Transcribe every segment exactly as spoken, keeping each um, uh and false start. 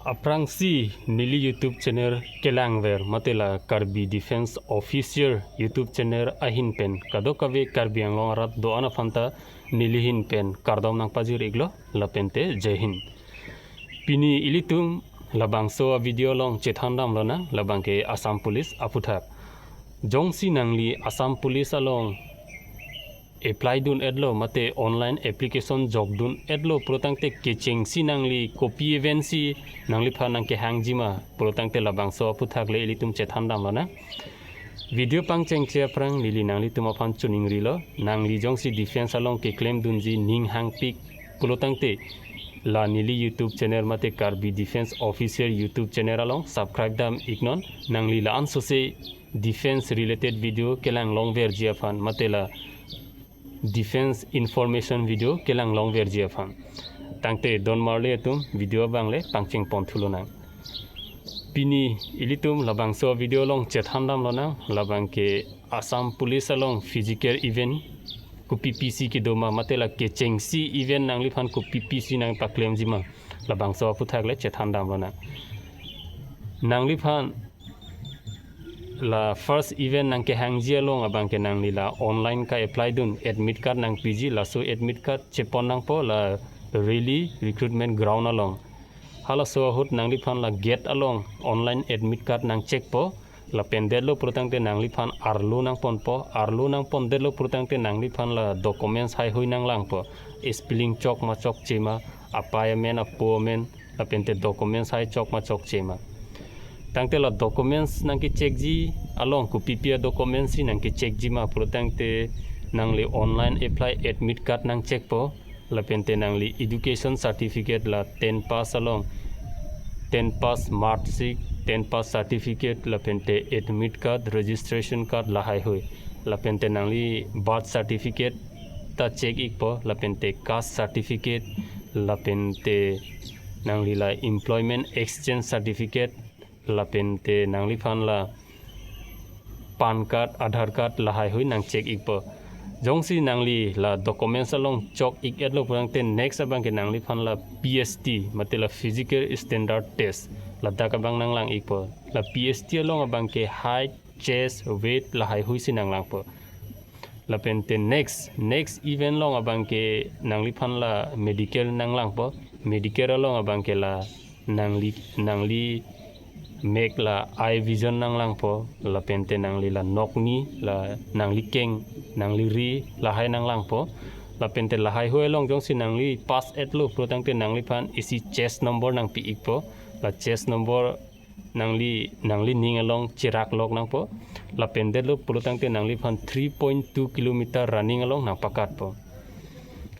Aphrangsi neli YouTube channel kelangver mate la Karbi Defence Officer YouTube channel ahin pen kadokave Karbi Anglong arat do-an aphanta neli hin pen kardom nangpajir iklo lapente Jai Hind. Pini ilitum labangso a-video along chethan damlonang, labangke Assam Police aphuthak. Jongsi nangli Assam Police along apply dun-etlo mate online application jok dun-etlo pulotangte kechengsi nangli kopi evensi nangliphan nangkehangjima pulotangte labangso aphuthak le ilitum chethan damlonang. Video pangchengche aphrang neli nanglitum aphan choningrilo, nangli jongsi defence along keklem dunji ning hangpik pulotangte la neli YouTube channel mate Karbi Defence Officer YouTube channel along subscribe dam iknon. Nangli la-an sose defence related video kelang longverji aphan mate la defence information video kelang longverji aphan. Tangte don marli atum video abang le pangcheng pon thulonang. Pini ilitum labangso video along chethan damlonang, labangke Assam Police along physical event kopi pisi kedoma mate la kechengsi event nangliphan kopi pisi nangpaklemjima, labangso aphuthak le chethan damlonang. Nangliphan la first event nangkehangji along abangke nangli la online ka-apply dun admit card nangpiji, laso admit card chepon nangpo la Rally Recruitment Ground along. Halaso ahut nangliphan la gate along online admit card nangcheckpo. Lapen detlo pulotangte nangliphan arlo nangponpo, arlo nangpondetlo pulotangte nangliphan la documents haihui nanglangpo. Spelling chok ma chokche ma, apei amen apo amen, lapente documents hai chok ma chokche ma. Tangte la documents nangkecheckji along kopipi a-documents si nangkecheckjima pulotangte nangli online apply admit card nangcheckpo, lapente nangli education certificate la ten pass along ten pass mark sheet, ten pass certificate, lapente admit card, registration card lahaihui, lapente nangli birth certificate ta check ikpo, lapente caste certificate, lapente nangli la employment exchange certificate, lapente nangliphan la PAN card, Aadhaar card lahaihui nangcheck ikpo. Jongsi nangli la documents along chok ik-etlo pulotangte next abangke nangliphan la P S T mate la physical standard test ladak abang nanglang ikpo. La P S T along abangke height, chest, weight lahaihui si nanglangpo. Lapente next, next event along abangke nangliphan la medical nanglangpo. Medical along abangke la nangli, nangli mek la eye vision nanglangpo, lapente nangli la nokni, la nangli keng, nangli ri lahai nanglangpo. Lapente lahaihui along jongsi nangli pass-etlo pulotangte nangliphan isi chest number nangpi ikpo. La chest number nangli, nangli ning along cherak lok nangpo. Lapen detlo pulotangte nangliphan three point two kilometer running along nangpakatpo.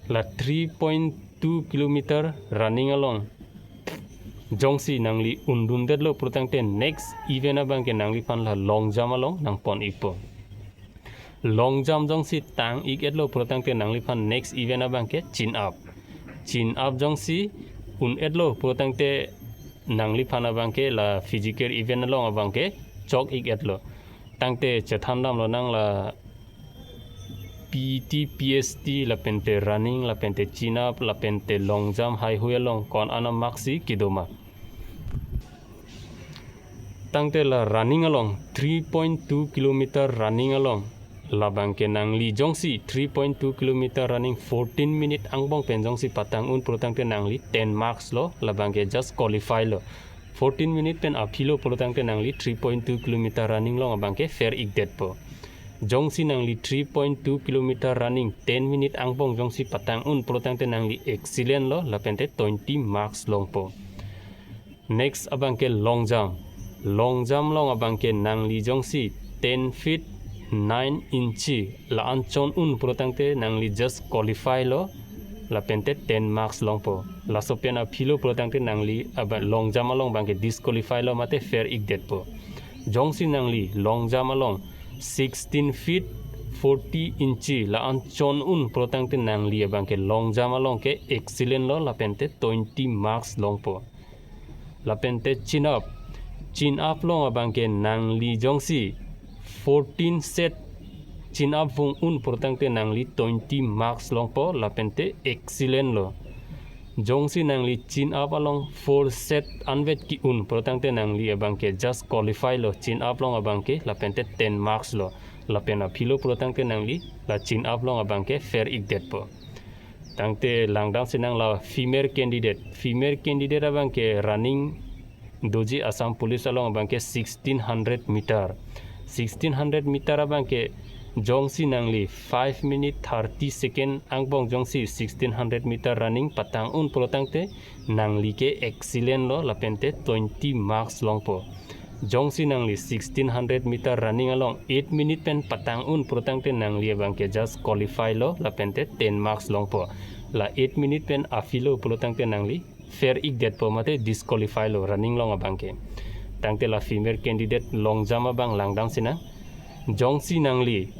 La three point two kilometer running along jongsi nangli undundetlo pulotangte next event abangke nangliphan la long jump along nangpon ikpo. Long jump jongsi tang ik-etlo pulotangte nangliphan next event abangke chin up. Chin up jongsi un-etlo pulotangte nangliphan abangke la physical event along abangke chok ik-etlo. Tangte chethan damlonang la P T, P S T, lapente running, lapente chin up, lapente long jump haihui along ko-an a-mark si kedoma. Tangte la running along three point two kilometer running along labangke nangli jongsi three point two kilometer running fourteen minute angbong pen jongsi patang un pulotangte nangli ten marks lo, labangke just qualify lo. Fourteen minute pen aphilo pulotangte nangli three point two kilometer running along abangke fair ikdetpo. Jongsi nangli three point two kilometer running ten minute angbong jongsi patang un pulotangte nangli excellent lo, lapente twenty marks longpo. Next abangke long jump. Long jump along abangke nangli jongsi ten feet nine inchi la-an chon un pulotangte nangli just qualify lo, lapente ten marks longpo. Laso pen aphilo pulotangte nangli aba long jump along abangke disqualify lo mate fair ikdetpo. Jongsi nangli long jump along sixteen feet forty inchi la-an chon un pulotangte nangli abangke long jump along ke excellent lo, lapente twenty marks longpo. Lapente chin up. Chin up along abangke nangli jongsi fourteen set chin up vung un pulotangte nangli twenty marks longpo, lapente excellent lo. Jongsi nangli chin up along four set anvet ki-un pulotangte nangli abangke just qualify lo, chin up along abangke, lapente ten marks lo. Lapen aphi lo pulotangte nangli la chin up along abangke fair ikdetpo. Tangte langdamsinang la female candidate. Female candidate abangke running doji Assam Police along abangke sixteen hundred meter. Sixteen hundred meter abangke jongsi nangli five minute thirty second angbong jongsi sixteen hundred meter running patang un pulotangte nangli ke excellent lo, lapente twenty marks longpo. Jongsi nangli sixteen hundred meter running along eight minute pen patang un pulotangte nangli abangke just qualify lo, lapente ten marks longpo. La eight minute pen aphi lo pulotangte nangli fair ikdetpo mate disqualify lo running along abangke. Tangte la female candidate long jump abang langdamsinang. Jongsi nangli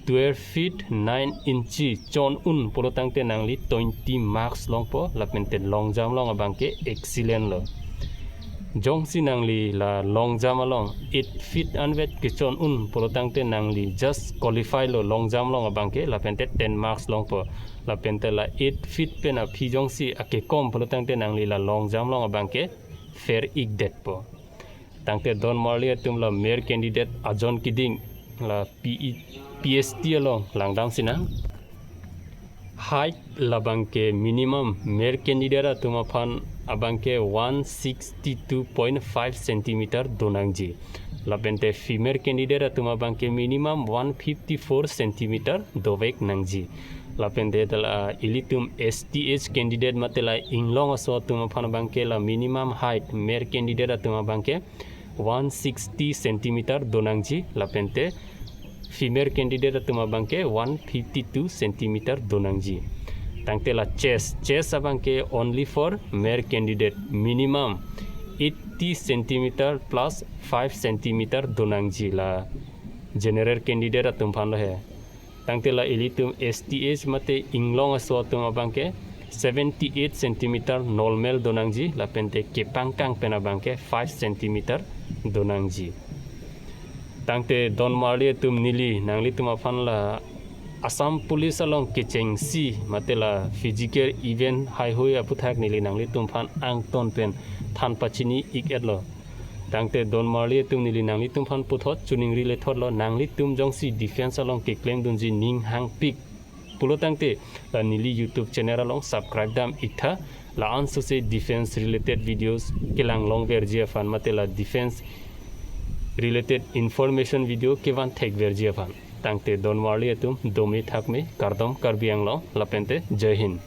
twelve feet nine inchi chon un pulotangte nangli twenty marks longpo, lapente long jump along abangke excellent lo. Jongsi nangli la long jump along eight feet anvet kechon un pulotangte nangli just qualify lo long jump along abangke, lapente ten marks longpo. Lapente la eight feet pen aphi jongsi akekom pulotangte nangli la long jump along abangke fair ikdetpo. Tangte don marli atum la male candidate ajon keding la P E, P S T along langdamsinang. Height labangke minimum male candidate atum aphan abangke one sixty two point five centimeter donangji. Lapente female candidate atum abangke minimum one fifty four centimeter dovek nangji. Lapente la ilitum S T H candidate mate la inglong aso atum aphan abangke la minimum height male candidate atum abangke one sixty centimeter donangji, lapente female candidate atum abangke one fifty two centimeter donangji. Tangte la chest, chest abangke only for male candidate, minimum eighty centimeter plus five centimeter donangji, la general candidate atum aphan lo he. Tangte la ilitum S T H mate inglong aso atum abangke seventy eight centimeter normal donangji, lapente kepangkang pen abangke five centimeter donangji. Tangte don marli atum, neli nanglitum aphan la Assam Police along kechengsi mate la physical event haihui aputhak neli nanglitum aphan angton pen than pachini ik-etlo. Tangte don marli atum, neli nanglitum aphan puthot choningri lethotlo, nanglitum jongsi defense along keklemdunji ning hangpik pulotangte la neli YouTube channel along subscribe dam iktha, la ansose defense related videos kelang longverji aphan mate la defense related information video kevan thekverji aphan. Tangte don marli atum, dome thakme, kardom Karbi Anglong, lapente Jai Hind.